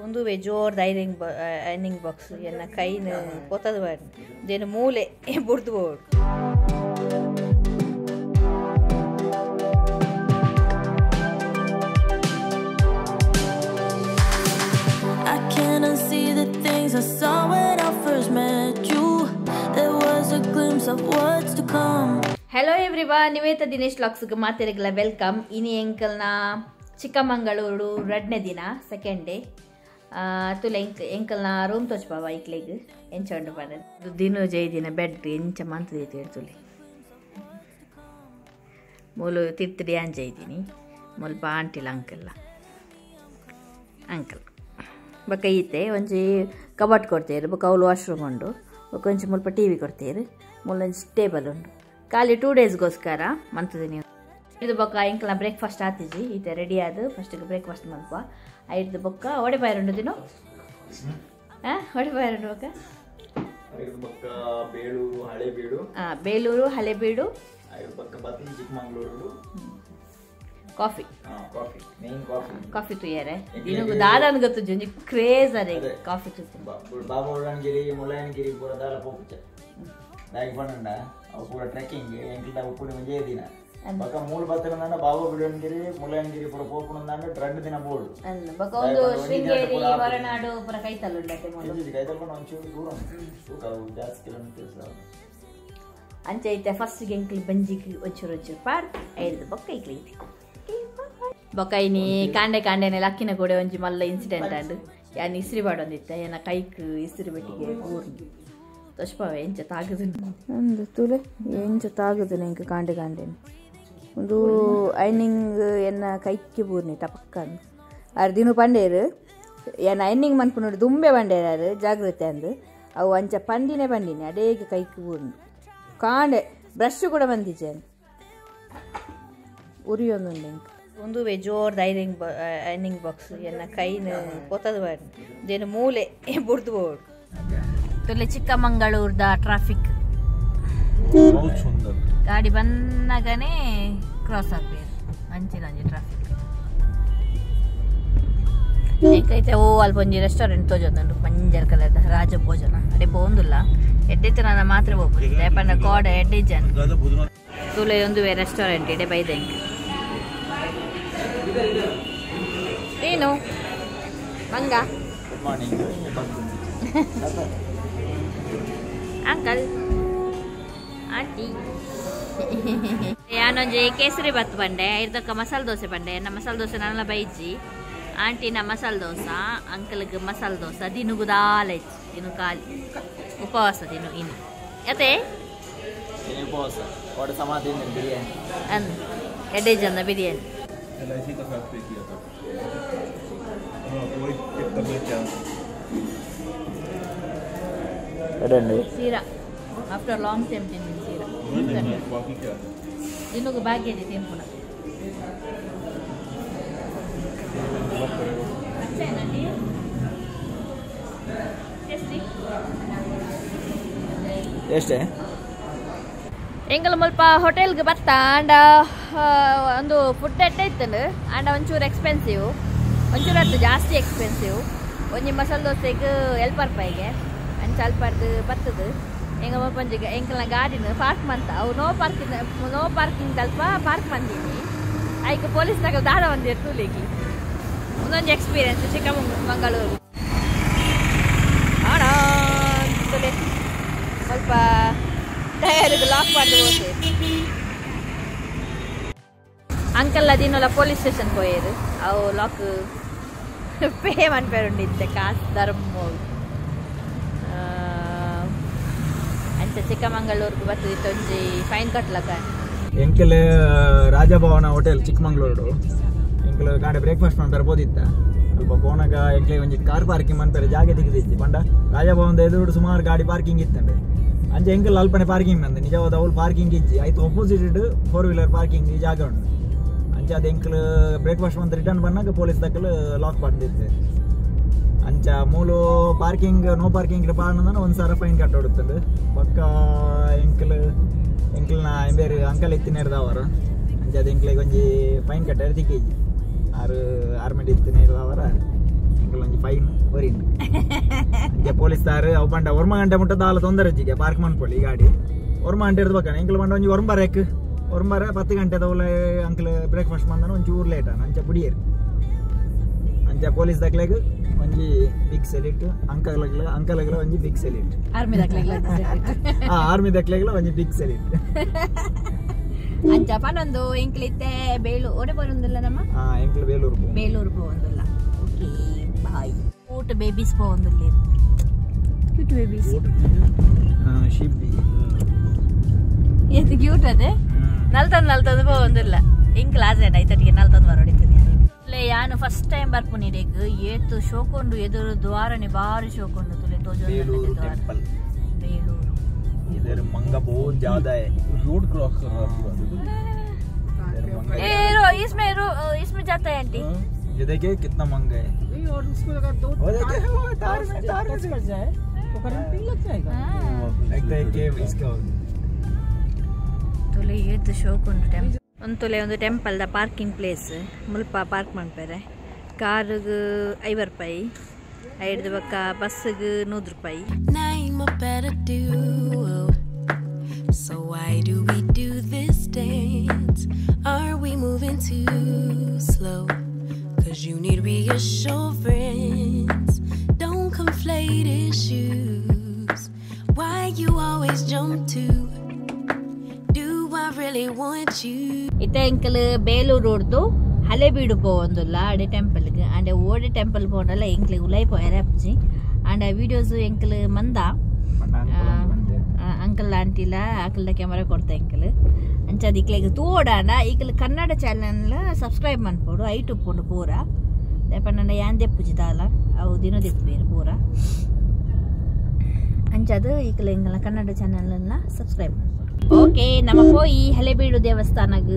ಉಂದುವೆ ಜೋರ್ದ ironing ಐನಿಂಗ್ box ಎನ್ನ ಕೈನ ಪೊತ್ತದ ದೇನು ಮೂಲೆ ಬುಡ್ದು ಬೋಡು. I cannot see the things I saw when I first met you. There was a glimpse of what's to come. Hello everyone, Nivetha Dinesh ವ್ಲಾಗ್ಸ್ಗೆ ಮಾತೆರೆಗ್ಲ welcome. ಇನಿ ಎಂಕಲ್ನ ಚಿಕ್ಕಮಂಗಳೂರು ರಡ್ನೇ ದಿನ, second day. ತುಲೆ ಎಂಕಲ್ನ room ತೋಚ್ಬಾವ ಐಕ್ಲೆಗ್ ಎಂಚ ಉಂಡು ಪಂಡ ದಿನ ಜೈ ದಿನ ಬೆಡ್ ಎಂಚ ಮಂತದೈತೆ ಹೇಳ್ತುಲೆ. ಮೂಲು ತಿರ್ತು ಡ್ಯಾನ್ ಜೈದಿನಿ ಮುಲ್ಪ ಆಂಟಿಲ ಅಂಕಲ್ಲ ಅಂಕಲ್ ಬೊಕ್ಕ ಈತೆ ಒಂಜಿ ಕಬಟ್ ಕೊಡ್ತೇರು, ಬೊಕ್ಕ ಅವ್ಲು ವಾಶ್ರೂಮ್ ಉಂಡು, ಬೊಕ್ಕ ಒಂಜಿ ಮುಲ್ಪ ಟಿ ವಿ ಕೊಡ್ತೇರು, ಮುಲ್ಲೊಂಜಿ ಟೇಬಲ್ ಉಂಡು. ಖಾಲಿ 2 ಡೇಸ್ಗೋಸ್ಕರ ಮಂತದಿನಿ. ಇದು ಬೊಕ್ಕ ಎಂಕಲ್ನ ಬ್ರೇಕ್ಫಾಸ್ಟ್ ಆತಿಜಿ, ಈತೆ ರೆಡಿ ಆದು ಫಸ್ಟಿಗೆ ಬ್ರೇಕ್ಫಾಸ್ಟ್ ಮಲ್ಪ. ಐದು ಬೊಕ್ಕ ಒಡೆ ಬಾಯರುಂಡು ದಿನ ಒಡೆ ಬಾಯರುಂಡು ಬೊಕ್ಕ ಬೇಲೂರು ಹಳೆಬೀಡು, ಬೇಲೂರು ಹಳೆಬೀಡು, ಚಿಕ್ಕಮಂಗಳೂರು ಕಾಫಿ ಕಾಫಿ ತುಯ್ಯಾರೆ. ದಿನಗೂ ದಾದಾನ್ ಗೊತ್ತು ಒಂಜಿ ಕ್ರೇಜ್ ಅರೆ ಕಾಫಿ ತುಯ್ತು. ಬಾಬಾ ಬುಡನ್ಗಿರಿ ಮುಳ್ಳಯ್ಯನಗಿರಿ ಪೂರ ದಾಲ ಪೋಪುಚೆ ದಾಯ್ ಪಂಡ ಅವು ಪೂರ ಟ್ರೆಕ್ಕಿಂಗ್ ಎಂಕಲ್ದ ಉಪ್ಪುನಿ ಒಂಜೇ ದಿನ. ಬೊಕ್ಕ ಮೂಲ ಬತ್ತನಂದಾಂಡ ಬಾಬಾ ಬುಡನ್ಗಿರಿ ಮುಳ್ಳಯ್ಯನಗಿರಿ ಪೂರ ಪೋಪುನಂದಾಂಡ 2 ದಿನ ಬೋಡು. ಬೊಕ್ಕ ಒಂದು ಶೃಂಗೇರಿ ಹೊರನಾಡು ಪೂರ ಕೈತಲ್ ಉಂಡತೆ ಮೂಲು ಕೈತಲ್ ಪಂಡ ಒಂಚೂರು ದೂರ ಉಂಟು, ಜಾಸ್ತಿ ಕಿಲೋಮೀಟರ್ಸ್. ಅಂಚ ಐತೆ ಫಸ್ಟ್ ಎಂಕಲ್ ಬಂಜಿಗೆ ಒಂಚೂರು ಒಂಚೂರು ಪಾಡ್ ಐದು ಬೊಕ್ಕ ಐಕ್ಲ ಐತಿ. ಬೊಕ್ಕ ಇನಿ ಕಾಂಡೆ ಕಾಂಡೆನೆ ಲಕ್ಕಿನ ಕೂಡ ಒಂಜಿ ಮಲ್ಲ ಇನ್ಸಿಡೆಂಟ್ ಆಂಡ್. ಯಾನ್ ಇಸ್ರಿ ಪಾಡೊಂದಿತ್ತೆ, ಏನ ಕೈಕ್ ಇಸ್ರಿ ಬೆಟ್ಟಿಗೆ ಊರ್ನಿ ತೋಷ್ಪಾವೆ ಎಂಚ ತಾಗದು ಅಂದು ತುಲೆ ಎಂಚ ತಾಗದು ಎಂಕ್ ಕಾಂಡೆ ಕಾಂಡೆನೆ ಒಂದು ಐನಿಂಗ್ ಎನ್ನ ಕೈಕ್ಕೆ ಬೂರ್ನಿ ಟಪಕ್ಕ ಆರು ದಿನ ಪಂಡೇರು. ಏನ ಐನಿಂಗ್ ಮನ್ಪುನೋಡು ದುಂಬೆ ಪಂಡೇರು ಆರು ಜಾಗ್ರತೆ ಅಂದು ಅವು ಅಂಚ ಪಂಡಿನೇ ಪಂಡಿನಿ ಅಡೇಗೆ ಕೈಕ್ ಬೂರ್ನಿ ಕಾಂಡೆ ಬ್ರಷ್ ಕೂಡ ಬಂದಿಜೆ ಉರಿಯೊಂದುಂಡು ಎಂಕ್. ಉಂದುವೆ ಜೋರ್ದ ಐರಿಂಗ್ ಐನಿಂಗ್ ಬಾಕ್ಸ್ ಎನ್ನ ಕೈನ ಪೊತ್ತದ ದೇನು ಮೂಲೆ ಬುಡ್ದು ಬೋಡು. ತುಲೆ ಚಿಕ್ಕಮಂಗಳೂರ್ದ ಟ್ರಾಫಿಕ್ ಗಾಡಿ ಬಂದಾಗನೇ ಕ್ರಾಸ್ ಆಗ್ಬೇಕು ಅಂಚಿನ ಅಂಚಿ ಟ್ರಾಫಿಕ್. ಎಂಕೈತೆ ಓ ಅಲ್ಪ ಒಂಜಿ ರೆಸ್ಟೋರೆಂಟ್ ತೋಜೊಂದುಂಡು ಮಂಜಲ್ ಕಲರ್ದ ರಾಜಭೋಜನ ಅಡೆ ಪೋಂದುಲ್ಲ ಎಡ್ಡೆತ್ತು ನನ್ನ ಮಾತ್ರ ಹೋಗ್ಬೋದು ದಯಪಂಡ ಕೋಡ ಎಡ್ಡೆ ಜನ. ತುಲೆ ಒಂದುವೆ ರೆಸ್ಟೋರೆಂಟ್ ಎಡೆ ಬೈದ ಎಂಕ್. ಏನು ಮಂಗ good morning uncle aunty. ಯಾನೊಂಜಿ kesari bath ಬಂಡೆ, ಇರ್ದಕ್ಕ ಮಸಾಲೆ ದೋಸೆ ಬಂಡೆ. ನಮ್ಮ ಮಸಾಲೆ ದೋಸೆ ನನ್ನಲ ಬೈಜಿ ಆಂಟಿನ ಮಸಾಲೆ ದೋಸೆ, ಅಂಕಲ್ಗೆ ಮಸಾಲೆ ದೋಸೆ. ದಿನುಗು ದಾಲ ಹೆಚ್ಚು ದಿನು ಖಾಲಿ ಉಪವಾಸ ದಿನು ಇನ್ನು ಅದೇ ಉಪವಾಸ ಬಿರಿಯಾನಿ ಅಂದ್ ಎಡ್ಡೆ ಜನ ಬಿರಿಯಾನಿ. एल.आई.सी का साथ पे किया था। हाँ, वही चेक करना क्या ಸೀರಾ ಆಫ್ಟರ್ ಲಾಂಗ್ ಟೈಮ್ ತಿಂದಿನಿ ಸೀರಾ. नहीं, बाकी क्या है ದಿನಗೂ ಬಾಕಿ ಇದೆ ತಿನ್ಪುನ. ಎಷ್ಟೇ ಎಂಕಲ್ ಮುಲ್ಪ ಹೋಟೆಲ್ಗೆ ಬತ್ತ ಆಂಡ ಒಂದು ಫುಡ್ ಎಡ್ಡೆ ಇತ್ತಂಡು ಆಂಡ ಒಂಚೂರು ಎಕ್ಸ್ಪೆನ್ಸಿವ್, ಒಂಚೂರು ಅತ್ತು ಜಾಸ್ತಿ ಎಕ್ಸ್ಪೆನ್ಸಿವ್. ಒಂಜಿ ಮಸಾಲೆ ದೋಸೆಗೆ ಎಲ್ಪ ರೂಪಾಯಿಗೆ ಅಂಚ ಅಲ್ಪರ್ದು ಬತ್ತದು. ಎಂಗ ಮುಲ್ಪ ಒಂಜಿ ಎಂಕಲ್ನ ಗಾಡಿನ ಪಾರ್ಕ್ ಮಂತ ಅವು ನೋ ಪಾರ್ಕಿಂಗ್ ನೋ ಪಾರ್ಕಿಂಗ್ ಅಲ್ಪ ಪಾರ್ಕ್ ಮಂದೀನಿ. ಐಕ್ ಪೊಲೀಸ್ನಾಗ ದಾದ ಬಂದಿರು ತೂಲಿಗೆ. ಒಂದೊಂದು ಎಕ್ಸ್ಪೀರಿಯನ್ಸ್ ಚಿಕ್ಕಮಂಗಳೂರು. ಸ್ವಲ್ಪ ಟಯರ್ಗೆ ಲಾಕ್ ಮಾಡಿ ಹೋಗ್ತೇವೆ. ಅಂಕಲ್ ದಿನೊಲ ಪೊಲೀಸ್ ಸ್ಟೇಷನ್ ಪೋಯೇರು ಅವು ಲಾಕ್ ಪೇ ಮನ್ಪೇರುಂಡಿತ್ತೆ ಕಾಸು ಧರ್ಮ. ಅಂಚ ಚಿಕ್ಕಮಂಗಳೂರಿಗೆ ಬರ್ತದಿತ್ತು ಒಂಜಿ ಫೈನ್ ಕಟ್ಲಕ. ಎಂಕಲ್ ರಾಜಭವನ ಹೋಟೆಲ್ ಚಿಕ್ಕಮಂಗಳೂರು ಎಂಕಲ್ ಕಾಂಡೆ ಬ್ರೇಕ್ಫಾಸ್ಟ್ ಮನ್ಪೇರ ಬೋದಿತ್ತ. ಅಲ್ಪ ಪೋನಾಗ ಎಂಕ್ಲೆ ಒಂಜಿ ಕಾರ್ ಪಾರ್ಕಿಂಗ್ ಮನ್ಪೇರೆ ಜಾಗೆ ತೆಗೆದಿಜ್ಜಿ ಪಂಡ ರಾಜಭವನದ ಎದುರು ಸುಮಾರು ಗಾಡಿ ಪಾರ್ಕಿಂಗ್ ಇತ್ತಂಡೆ. ಅಂಚೆ ಎಂಕಲ್ ಅಲ್ಪನೆ ಪಾರ್ಕಿಂಗ್ ಬಂದೆ ನಿಜವಾದ ಅವಳು ಪಾರ್ಕಿಂಗ್ ಇಜ್ಜಿ ಆಯ್ತು ಅಪೋಸಿಟ್ 4 ವೀಲರ್ ಪಾರ್ಕಿಂಗ್ ಜಾಗ ಉಂಟು. ಅಂಚೆ ಅದು ಎಂಕಲ್ ಬ್ರೇಕ್ಫಾಸ್ಟ್ ಬಂದು ರಿಟರ್ನ್ ಬಂದಾಗ ಪೊಲೀಸ್ ದಕ್ಕಲು ಲಾಕ್ ಮಾಡ್ದಿತ್ತೆ. ಅಂಚ ಮೂಲು ಪಾರ್ಕಿಂಗ್ ನೋ ಪಾರ್ಕಿಂಗ್ ಪಾಡಂದ್ರೆ 1000 ಫೈನ್ ಕಟ್ಟೋಡುತ್ತಂಡು. ಪಕ್ಕ ಎಂಕಲ್ ಎಂಕಲ್ನ ಬೇರೆ ಅಂಕಲ್ ಇತ್ತಿನೇರ್ದವರು ಅಂಚೆ ಅದು ಎಂಕ್ಲೆಗ್ ಒಂಜಿ ಫೈನ್ ಕಟ್ಟಾರೆ ತಿಕ್ಕೇಜಿ ಆರು ಆರ್ಮೆಡ್ ಇತ್ತಿನೇರ್ದವರ ಎಂಕಲ್ ಅಂಕಲ್ ಒಂಜಿ ಫೈನ್ ಒರಿನ್ ಇಂಚ ಪೊಲೀಸ್ ದಾರು ಅವು ಪಂಡ ಒರ್ಮ ಗಂಟೆ ಮುಟ್ಟ ದಾಲ ತೊಂದರೆ ಇಜ್ಜಿಗೆ ಪಾರ್ಕ್ ಮನ್ಪೊಲಿ ಗಾಡಿ ಒರ್ಮ ಗಂಟೆ ಇರ್ದು ಬಕ್ಕ ಎಂಕಲ್ ಪಂಡ ಒಂಜಿ ಒರ್ಂಬರೆಕ್ ಒರ್ಂಬರೆ 10 ಗಂಟೆ ದೌಲ ಅಂಕಲ್ ಬ್ರೇಕ್ಫಾಸ್ಟ್ ಮಂದನ ಒಂಚೂರು ಲೇಟ್ ಆನ ಅಂಚ ಬುಡಿಯೇರು ಅಂಚ ಪೊಲೀಸ್ ದಕ್ಲೆಗ್ ಒಂಜಿ ಬಿಗ್ ಸೆಲ್ಯೂಟ್ ಅಂಕಲ್ಗ್ಲ ಅಂಕಲ್ಗ್ಲ ಒಂಜಿ ಬಿಗ್ ಸೆಲ್ಯೂಟ್ ಆರ್ಮಿ ದಕ್ಲೆಗ್ಲ ಆ ಆರ್ಮಿ ದಕ್ಲೆಗ್ಲ ಒಂಜಿ ಬಿಗ್ ಸೆಲ್ಯೂಟ್ ಅಂಚ ಪನೊಂದು ಎಂಕ್ಲಿತ್ತೆ ಬೇಳು ಓಡೆ ಬರೊಂದಿಲ್ಲ ನಮ್ಮ ಆ ಎಂಕ್ಲ ಬೇಲೂರು ಪೋ ಬೇಲೂರು ಪೋವೊಂದುಲ್ಲ ಓಕೆ ಬಾಯ್ ಊಟ ಬೇಬೀಸ್ ಪೋವೊಂದುಲ್ಲ ಕ್ಯೂಟ್ ಬೇಬೀಸ್ ಶಿಪ್ ಎಂತ ಕ್ಯೂಟ್ ಅದೇ ನಲ್ತಂದು ನಲ್ತಂದು ಪೋವೊಂದಿಲ್ಲ ಎಂಕ್ಲ ಆಸೆ ಐತಟಿಗೆ ನಲ್ತಂದು ಬರೋಡಿತೀನಿ ಯಾನು ಫಸ್ಟ್ ಟೈಮ್ ಬರ್ಪುನಿ ಏತು ಶೋಕೊಂಡು ಎದುರು ದ್ವಾರನೆ ಬಾರಿ ಶೋಕೊಂಡು ತುಲೆ ತೋಜು ಬೇಲೂರು ಟೆಂಪಲ್ ಬೇಲೂರು इधर मंगा बहुत ज्यादा है रोड क्रॉस कर रहा था इधर मंगा ए रो इसमें रो इसमें जाता है आंटी ये देखिए कितना मंगा है और उसको अगर दो वो देखिए वो तार में तार में टच कर जाए तो करंट नहीं लग जाएगा लगता है कि इसका ತುಲೆ ಏತು ಶೋಕುಂಡು ಟೆಂಪಲ್ ಒಂದು ತುಲೆ ಒಂದು ಟೆಂಪಲ್ the parking place ಮುಲ್ಪ ಪಾರ್ಕ್ ಮನ್ಪೆರೆ ಕಾರುಗ್ 50 ರೂಪಾಯಿ ಐದು ಬೊಕ್ಕ ಬಸ್ಸಿಗೆ 100 ರೂಪಾಯಿ Name a better duo. So why do we do this dance? Are we moving too slow? 'Cause you need reassurance. Don't conflate issues. Why you always jump to? Do I really want you? ಇತ್ತೆ ಎಂಕಲ್ ಬೇಲೂರು ರೋಡ್ದು ಹಳೆಬೀಡು ಪೋವೊಂದುಲ್ಲ ಅಡೆ ಟೆಂಪಲ್ಗ್ ಅಂಡೆ ಓಡೆ temple ಪೋಂಡಲ್ಲ ಎಂಕ್ಲೆಗ್ ಉಲೈ ಪೋಯರೆ ಅಪ್ಜಿ ಅಂಡ videos ಎಂಕಲ್ ಮಂದ uncle ಆಂಟಿಲ ಅಕಲ್ದ camera ಕೊಡ್ತಾ ಎಂಕಲ್ ಅಂಚ ಇಕ್ಲೆಗ್ ತೂಡಾಂಡ Ilkal Kannada channel subscribe ಮನ್ಪೋಡು ಐಟು ಪೋಂಡು ಪೂರ ಪಂಡ ಯಾನ್ ದೆಪ್ಪುಜಿ ದಾಲ ಅವು ದಿನ ದೆಪ್ಪುವೇರು ಪೂರ ಅಂಚದು Ilkal ಎಂಕಲ್ನ Kannada channel subscribe ಮನ್ಪೋಡು okay ನಮ್ಮ ಪೋಯಿ ಹಳೆಬೀಡು ದೇವಸ್ಥಾನಗ್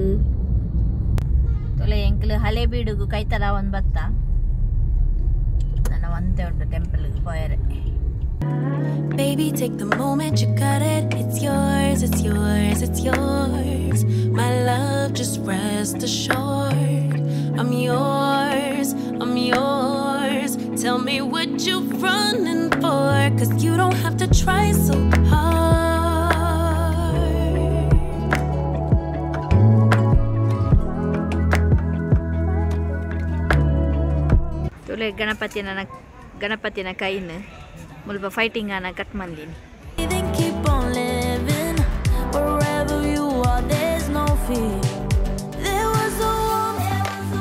ತೊಲೆ ಎಂಕಲ್ ಹಳೆಬೀಡುಗು ಕೈತಲ ಒಂದ್ ಬತ್ತ ನನ್ನ ಒಂತೆ ಉಂಟು temple ಪೋಯರೆ Baby, take the moment you got it. It's yours, it's yours, it's yours. My love, just rest assured. I'm yours, I'm yours. Tell me what you're running for, 'cause you don't have to try so hard. ತುಲೆ ಗಣಪತಿನ ಕೈನ್ ಮುಲ್ಪ fighting ಆನ ಕಟ್ ಮಂದಿನಿ Then keep on living. Wherever you are, there's no fear. There was a warmth,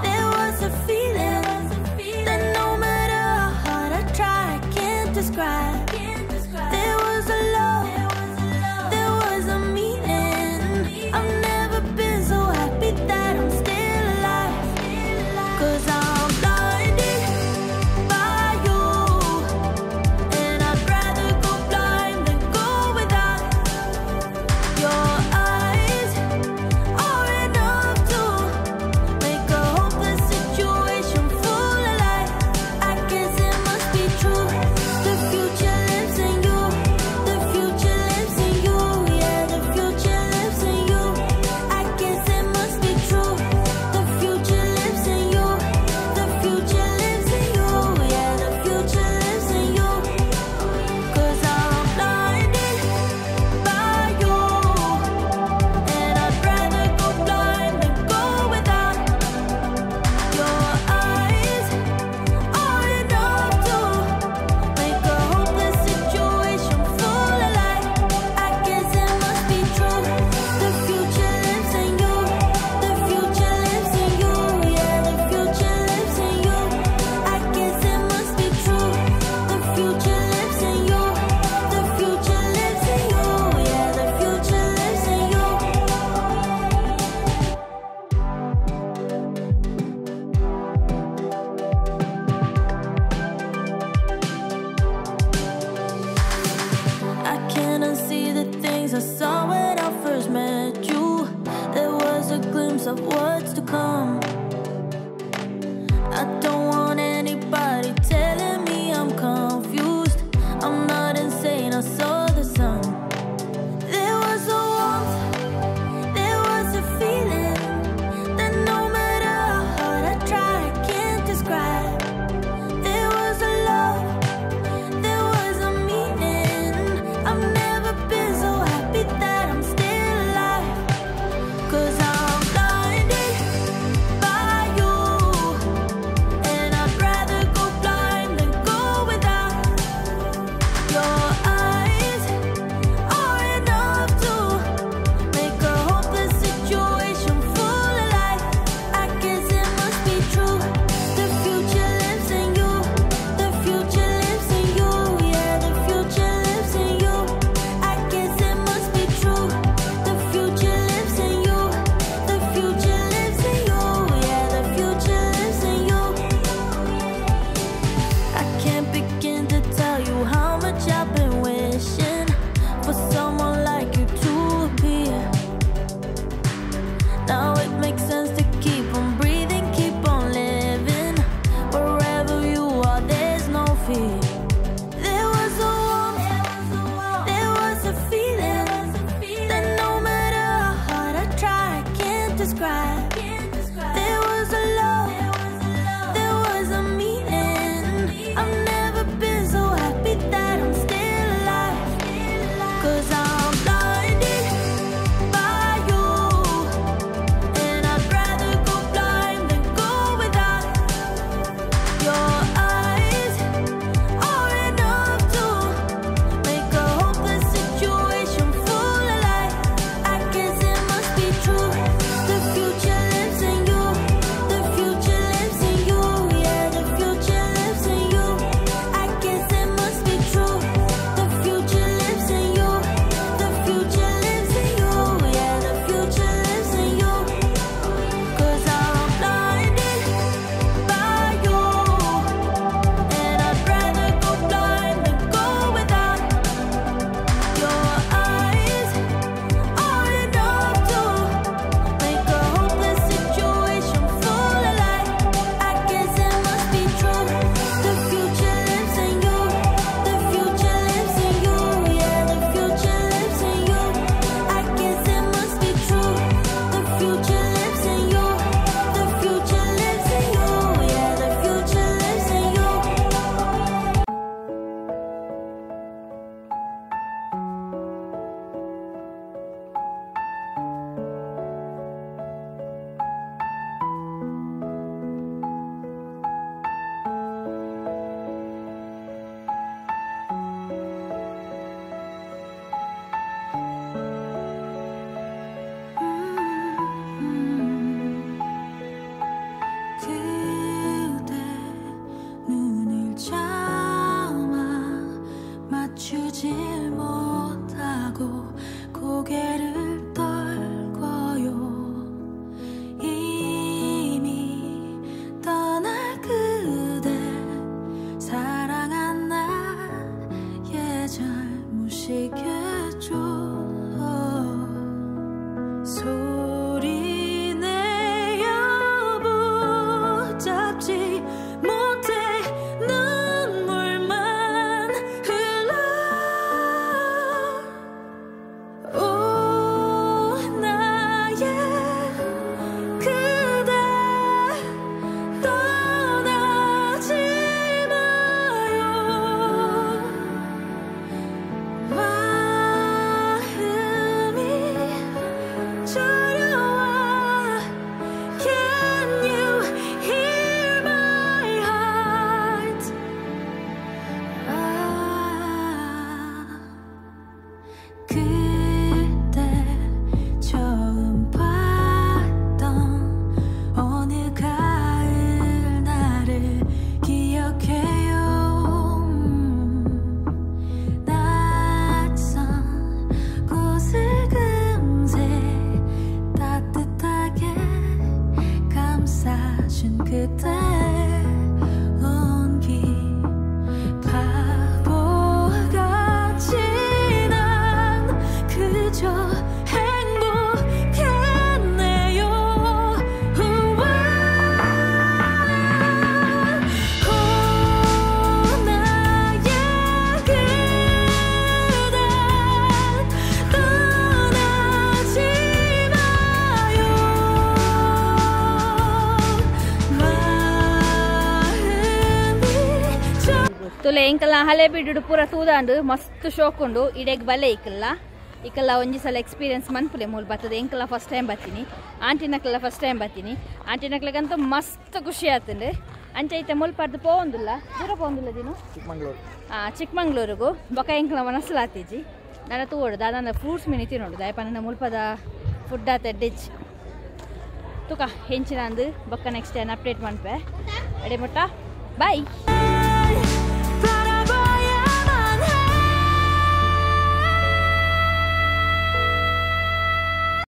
there was a feeling that no matter how hard I try, I can't describe. There was a love, there was a meaning. I've never been so happy that I'm still alive. 'Cause I'm blinded by you. And I'd rather go blind than go without your eyes. 견디질 못하고 고개를 떨궈요. 이미 떠날 그대 사랑한 나의 잘못이겠죠. 소리 내어 붙잡지 못해 눈물만 흘러. 오 나의 그대 떠나지 마요. 마음이 저려와. Can you hear my heart? 아, 그때 처음 봤던 어느 가을 날을 기억해요. 낯선 곳을 금세 따뜻하게 감싸준 그대 온기. 바보같이 난 그저 행복했네요. 우와. 오 나의 그대 떠나지 마요. 마음이 ತುಲೆ ಎಂಕಲ್ಲ ಹಳೆ ಬಿಡು ಪೂರ ತೂದಾಂಡು ಮಸ್ತ್ ಶೋಕ್ ಉಂಡು. ಇಡೆಗ್ ಬಲೆ ಇಕ್ಕಲ್ಲ ಇಕ್ಕಲ್ಲ ಒಂಜಿ ಸಲ experience ಮನ್ಪುಲೆ ಮೂಲು ಬರ್ತದೆ. ಎಂಕಲ್ಲ ಫಸ್ಟ್ ಟೈಮ್ ಬರ್ತೀನಿ, ಆಂಟಿನಕ್ಲೆಲ್ಲ ಫಸ್ಟ್ ಟೈಮ್ ಬರ್ತೀನಿ. ಆಂಟಿನಕ್ಲೆಗಂತೂ ಮಸ್ತ್ ಖುಷಿ ಆತಂಡು. ಅಂಚೆ ಐತೆ ಮುಲ್ಪರ್ದು ಪೋವೊಂದುಲ್ಲ, ದೂರ ಪೋವೊಂದುಲ್ಲ ದಿನು ಚಿಕ್ಕಮಂಗ್ಳೂರು. ಚಿಕ್ಕಮಂಗ್ಳೂರಿಗೂ ಬೊಕ ಎಂಕಲ ಮನಸ್ಸು ಆತಿಜಿ. ನನ್ನ ತೂವಡು ದಾದ ಫ್ರೂಟ್ಸ್ ಮಿನಿ ತಿನ್ನೋಡು ದಾಯಪ ನನ್ನ ಮುಲ್ಪದ ಫುಡ್ ಆತ ಡಿಚ್ ತುಕ ಹೆಂಚಿನ ಅಂದು ಬೊಕ್ಕ ನೆಕ್ಸ್ಟ್ ಟೈಮ್ ಅಪ್ಡೇಟ್ ಮನ್ಪೆ. ಎಡೆ ಮುಟ್ಟ ಬಾಯ್.